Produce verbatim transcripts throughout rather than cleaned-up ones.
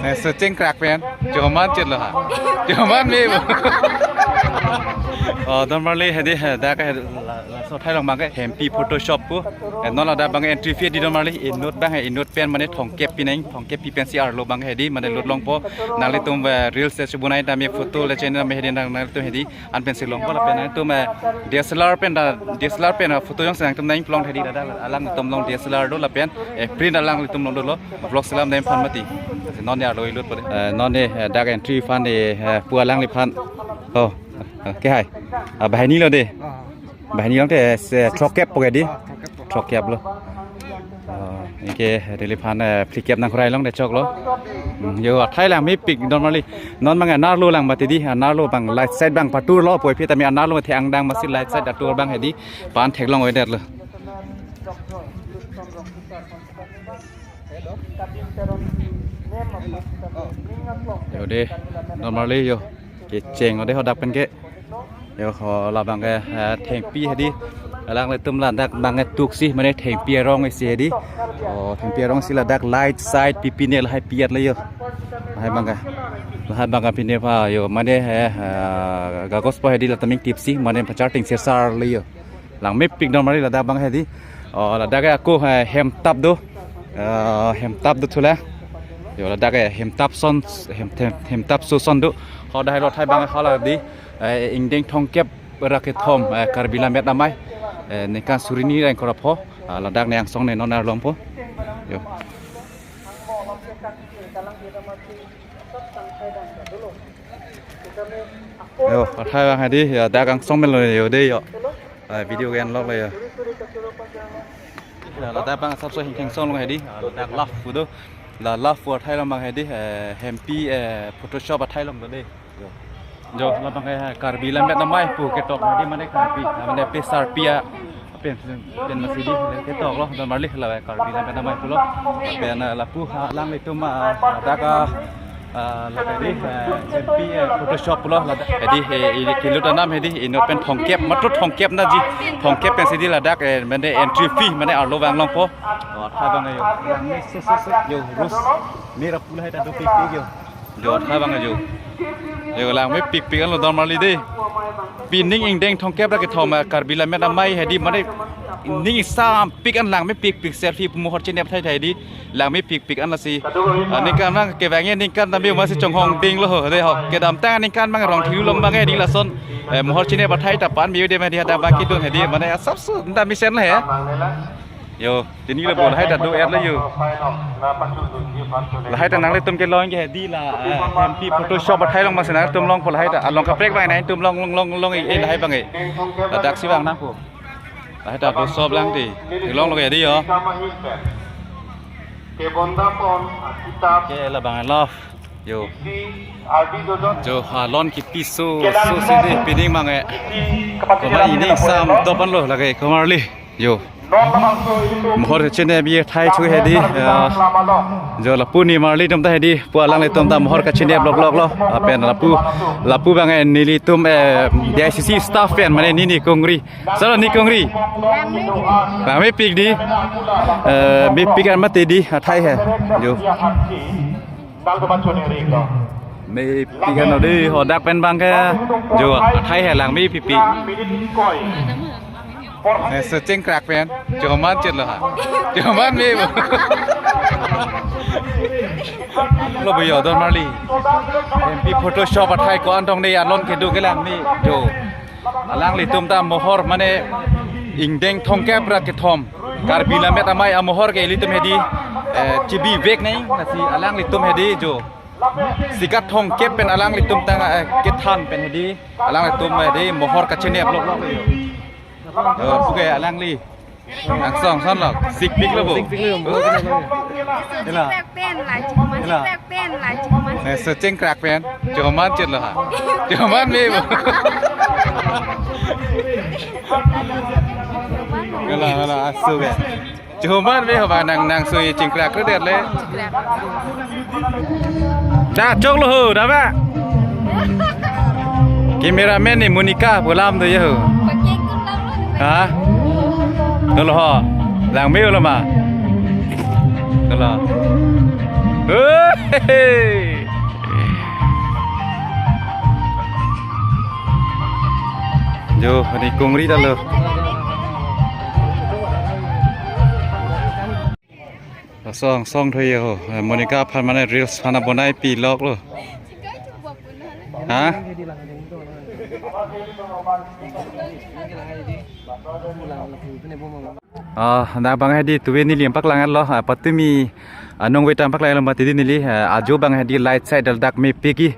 Eh, so chengkrak pen. Choman chet lo ha. Choman me. Oh, don marli hedi, eh, dak, eh, la, laso athai along abang ke Hempi Photo Shop pu. Eh, non ladak abang entry fee di don marli. Inut abang, eh, inut pen mane thomkep pinang, thomkep pi pensi arlo abang hedi, mane lut longpo. Nanglitum, eh, reels si bonai tame photo le channel me hedi nang, nanglitum hedi. An pensi longpo lapen nangtum, eh, D S L R pen ta, D S L R pen, eh, photo jongsi nangtum nangplong hedi ladak alangtum along D S L R do lapen, eh, print alanglitum along dolo, vlog selam dam aphan mati. Non ne arlo ilut po de. Eh, non ne, eh, dak entry aphan de, eh, pu alangliphan. Oh, eh, ke hai. Ah, banghini lo de. Banghini along te, eh, se throkkep po ke di. Throkkep lo. Oh, anke deliphan, eh, phlikep nangkrai long de choklo. Hmm, yo, athai lang mepik don marli. Non abang, eh, nerlo lang mati di, ah, nerlo abang light side abang patur lo, puvoiphit tame nerlo mati angdeng masi light side atur abang hedi, pan theklong oidet lo. Yo de, don marli yo. Kecheng ode hadak pen ke. Yo, ho labang ke, eh, thengpi hedi. Alanglitum ladak abang ke tuksi mane thengpi arong isi hedi. Oh, thengpi arong si ladak light side pi pine lahai pi-et lo yo. Lahai abang ke. Lahai abang ke pine pha yo mane, eh, eh, gagos po hedi la tame ingtipsi mane pachar ting sersar lo yo. Lang mepik don marli ladak abang hedi. Oh, ladak ke ako, eh, hemtap do. Eh, hemtap do thula. Yo, ladak ke hemtap son, hem, hem, hemtap so son do. Ho dahai lo athai abang hala di. Eh, ingdeng thomkep ra kethom, eh, Karbi Lammet Amei, eh, ningkan suri hini ra ingkoi ra pho, ah, ladak ne angsong ne non arlo longpo. Yo. Yo, athai abang hedi, ya, dak angsong melo yo de yo. Ah, video ke-en lok lo yo. Ya, ladak abang asapso hingkeng song long hedi, ah, ladak love pu do. La love pu athai along abang hedi, eh, Hempi, eh, Photo Shop athai along do de. Jo, labang ke Karbi Lammet Amei pu ketok hedi mane Karbi, mane pesar pia pen, pen masi di ketok lo, don marli la Karbi Lammet Amei pulo. Pen, eh, lapu ha alanglitum, ah, ladak, ah, ah, ladak di, eh, Hempi, eh, Photo Shop pulo, ladak. Hedi, eh, ili kelut anam hedi, inut pen thomkep, matro thomkep na ji, thomkep pensi di ladak, eh, mane entry fee, mane arlo abang longpo. Oh, athai abang yo, yang ni sus, sus, sus, yo, rus, mera pula hai ta dopik yo. Jo, athai abang jo. Yo, lang mepikpik anlo don marli de. Pining ingdeng thomkep ra kethom, eh, Karbi Lammet Amei hedi mane ning ingsampik an lang mepikpik selfie mohor chinep thai thai di. Lang mepikpik an lasi. Ah, ningkan abang kevang ningkan tame masi chonghong ding lo ho de ho. Kedamtang ningkan abang rong thiu long abang hedi lason. Eh, mohor chinep athai ta pan biu de mane hadak abang kedun hedi mane asapso ta mesen lo he. Yo, pini lo bo lahai ta do-et lo yo. Lahai ta nanglitum kelong ke hedi la, eh, Hempi Photo Shop athai along masi nangtum longpo lahai ta. Along kaprek abang nangtum long long long long eh lahai abang eh. Ladak si abang nangpo. Lahai ta do shop lang di. Long lo ke hedi yo. Ke labang love. Yo. Jo, alon kepi so so si di pining abang eh. Komat ining sam dopan lo lake komarli. Yo. Mohor kachini abi athai chu hedi, ah, jo lapu ne marli atum ta hedi, pu alanglitum ta mohor kachini lok lok lo. Lapen lapu, lapu abang eh nelitum, eh, D I C C staff pen mane ne ne kongri. Salo ne kongri. Lang mepik di. Eh, mepik an mati di athai he. Jo. Mepik an lo di hadak pen abang ke. Jo, athai he lang mepik. Eh, so chengkrak pen. Choman chet lo ha. Choman me. Lo bo yo don marli. Hempi Photo Shop athai ko-an tong ne alon kedo ke lang me. Jo. Alanglitum ta mohor mane ingdeng thomkep ra kethom. Karbi Lammet Amei amohor ke ilitum hedi, eh, chibivek nai, lasi alanglitum hedi jo. Sika thomkep pen alanglitum tang, eh, kethan pen hedi, alanglitum hedi mohor kachini lok lok. Jo, puke alangli. Angsong son lo, sikpik lo bo. Sikpik lo bo. Ila. Pen la, cuma Ila. Pen la, cuma Eh, so chengkrak pen. Choman chet lo ha. Choman me bo. Ila, ila, asu ke. Choman me ho ba nang nang so chengkrak kre det le. Da chok lo ho, da ba. Cameraman ne Monica pulam do ye ho. Ha? Dolo ho. Lang me lo ma. Dolo. Hey! Jo, ani kongri ta lo. Song song thoi ho. Monica aphan mane reels aphan bonai pi lok lo. Ha? Ah, dak bang hedi tuve neli paklang lo. Ah, patumi anong vetam paklang lo mati di neli. Ah, ajo bang hedi light side dal dak mepik ke.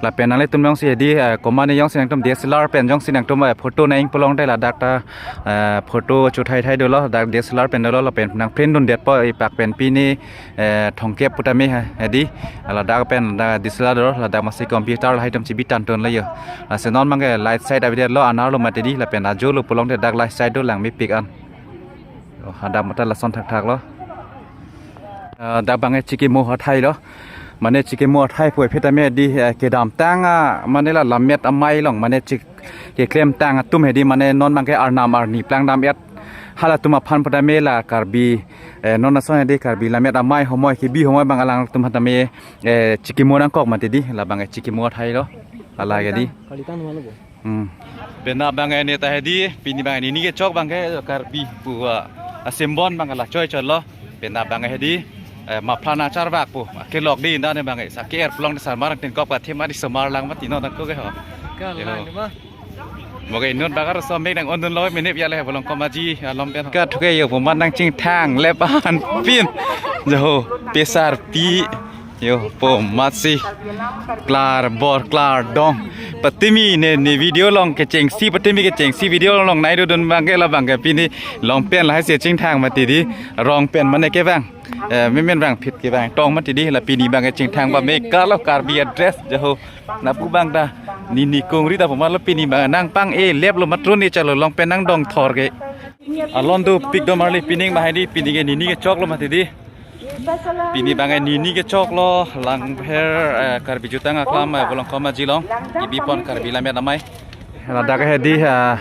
Lapen nanglitum jongsi hedi, ah, komane jongsi nangtum D S L R pen jongsi nangtum, ah, photo nang pulote ladak ta, ah, photo chothai thai dolo, dak D S L R pen dolo, lapen nang print dundetpo ipak pen pini, eh, thomkep putame ha, hedi, ladak pen dak D S L R dolo, ladak masi computer lahai atum chibi tangtun lo jo. Lasi non bangke light side avedetlo, anar lo mati di, lapen ajo lo pulote dak light side dolang mepik an. Oh, hadak mata lason thakthak lo. Eh, dak bangke chikimo athai lo. Mane chikimo athai puvoiphit tame di, eh, kedamtang a, mane la lammet amei along, mane chik, keklemtang atum hedi, mane non bangke arnam arni plangdam-et. Halatum aphan putame la Karbi, eh, non ason hedi Karbi lammet amei homoi kebi homoi bang alangtum aphan tame, eh, chikimo nangkok mati di, la bangke chikimo athai lo. Hala ke di. Kalitang mana bo? Hmm. Penap bangke ne ta hedi, pini bangke nini kechok bangke Karbi pu, ah, a-symbol bangke la choi chot lo. Penap bangke hedi, eh, maphan acharvak pu, ah, kelok di inda ne bangke, sa ke-er pulote sarmar tin kop ka thema di somar lang mati no dang ko ke ho. Ka Yo. Lang ma. Moke inut bagar so mek dang ondun lo minip ya le bolong komaji, ah, lom pen. Ka thuke jo pu man nang chingthang le pan pin. Jo, pesar pi. Jo, pu matsi. Klar bor, klar dong. Patumi ne, ne video along kechengsi, patumi kechengsi video along nai dodun bangke la bangke pini long pen lahai se chingthang mati di, rong pen mane kevang. Eh, memen vangphit kevang tong mati di, la pini bangke chingthang ba me kalo Karbi a-dress jo. Lapu bang ta nini kongri ta pu ma lo pini bang nang pang-e lep lo matro ni chalo long pen nang dong thor ke. Alon tu pik do marli pining bang hedi pini ke nini kechok lo mati di. Pini bangke nini kechok lo Langpher, eh, Karbi Jutang Aklam, eh, bolong komaji along. Kebi pon Karbi lammet amei. Ladak hedi, eh,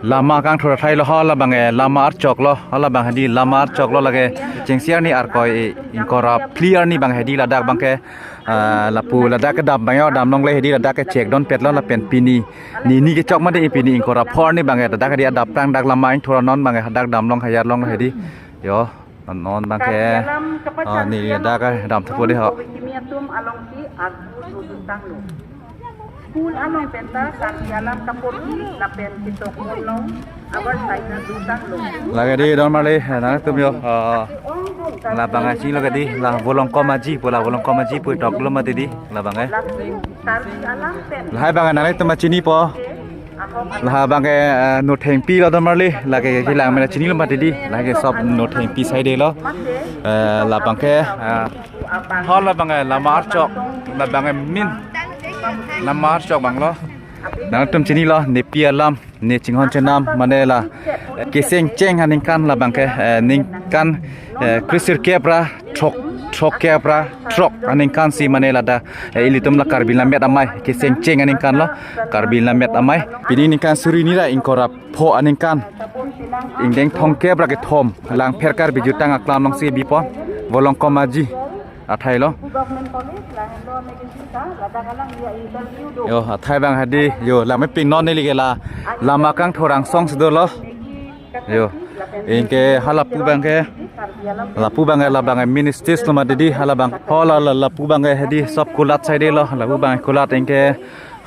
lama kangthur athai lo hala bangke lama archok lo, hala bang hedi lama archok lo lake chengsi arni arkoi ingkoi ra phli arni bang hedi ladak bangke, eh, lapu ladak kedam bang jo damlongle hedi ladak kechek donpet lo lapen pini nini kechok mati pini ingkoi ra pho arni bangke ladak hedi adap prang dak lama ingthur non bangke hadak damlong hayar long hedi. Jo. Non bangke, ah, ne dak, eh, dam thupo de ho. School along penta Karbi alam kaporhi lapen kitok monlong abar saina dutang lo. Lake di don marli, eh, nangtum jo, ah, la bangke chini lake di, la bolong komaji pu, la bolong komaji pu tok lo mati di, la bangke. Lahai bangke nanglitum chinipo. Laha bangke, eh, Nothengpi lo don marli, lake kelang mena chini lo mati di, lake sob Nothengpi side lo. Eh, la bangke, eh, hol la bangke lama archok, la bangke min. Lama archok bang lo. Nangtum chini lo, ne pi alam, ne chinghon chenam, mane la, eh, keseng cheng aningkan la bangke, eh, ningkan, eh, kresirkep ra, throk, throkkep ra, throk aningkan si mane ladak, eh, ilitum la Karbi lammet amei, keseng cheng aningkan lo, Karbi lammet amei. Pini ningkan suri ni ra ingkoi ra pho aningkan. Ingdeng thomkep ra kethom, Langpher Karbi Jutang Aklam along si bipon, bolong komaji athai lo. Jo, athai bang hedi, jo, lame ping non neli ke la, lama kangthur angsong si dolo. Jo, anke hala pu bangke, lapu bangke la bangke ministries lo mati di, hala bang, ho la, la, lapu bangke hedi, sob kulat side lo, lapu bangke kulat anke,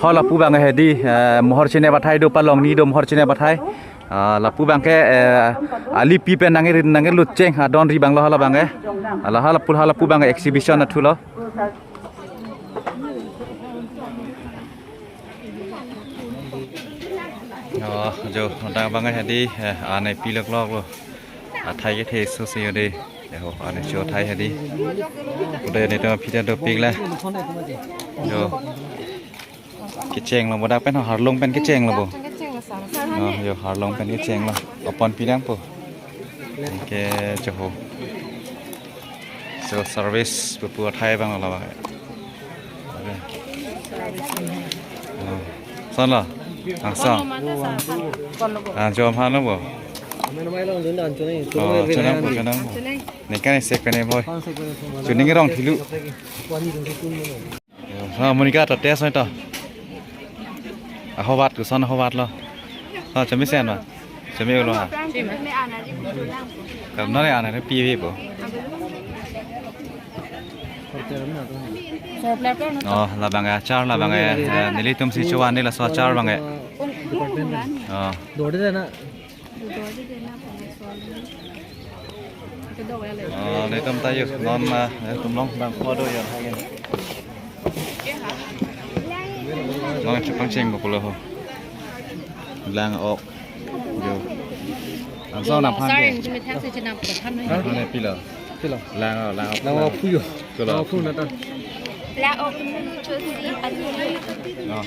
ho lapu bangke hedi, eh, mohor chinep athai do palong ni do mohor chinep athai. Ah, lapu bangke, eh, alipi pen nangri, nangri lutcheng, adon ri bang lo hala bangke. Hala, hala pu, hala pu bangke exhibition athu lo. Oh, jo, dak bangke hedi, eh, ane pilok lok lo. Athai kethe so se jo de. Eh, ho, ane cho athai hedi. Udah ni to pita dopik la. Jo. Kecheng lo bo dak pen ho, harlung pen kecheng lo bo. Kecheng lo sir. Oh, jo, harlung pen kecheng lo. Apon pidang po. Anke jo ho. So service pupu athai bang lo bang. Oke. Oh. Son lo. Angsong. Kon lo mana sir? Kon lo bo. Ah, jo ham lo bo. Oh, chonam po, chonam po. Nekan sek pen e boy. Chuning rong thilu. Ha, Monica ta test noi to. Ahovat, koson ahovat lo. Ha, chami sen ma. Chami ulo ha. Kam nore ana ne pi pi po. Oh, labang achar, labang eh, nelitum si chuan ni laso achar bang eh. Oh. Oh, nelitum ta yus non ma, nelitum long bang photo yon hagen. Long chepangcheng ko pulo ho. Lang ok. Yo. Ang so na phang ke. Sorry, hindi mi thaksi chinam ko than. Ang ne pilo. Pilo. Lang ok, lang ok. Lang ok puyo. Pilo. Lang ok puyo. Lang ok puyo. Chosi ati. Oh.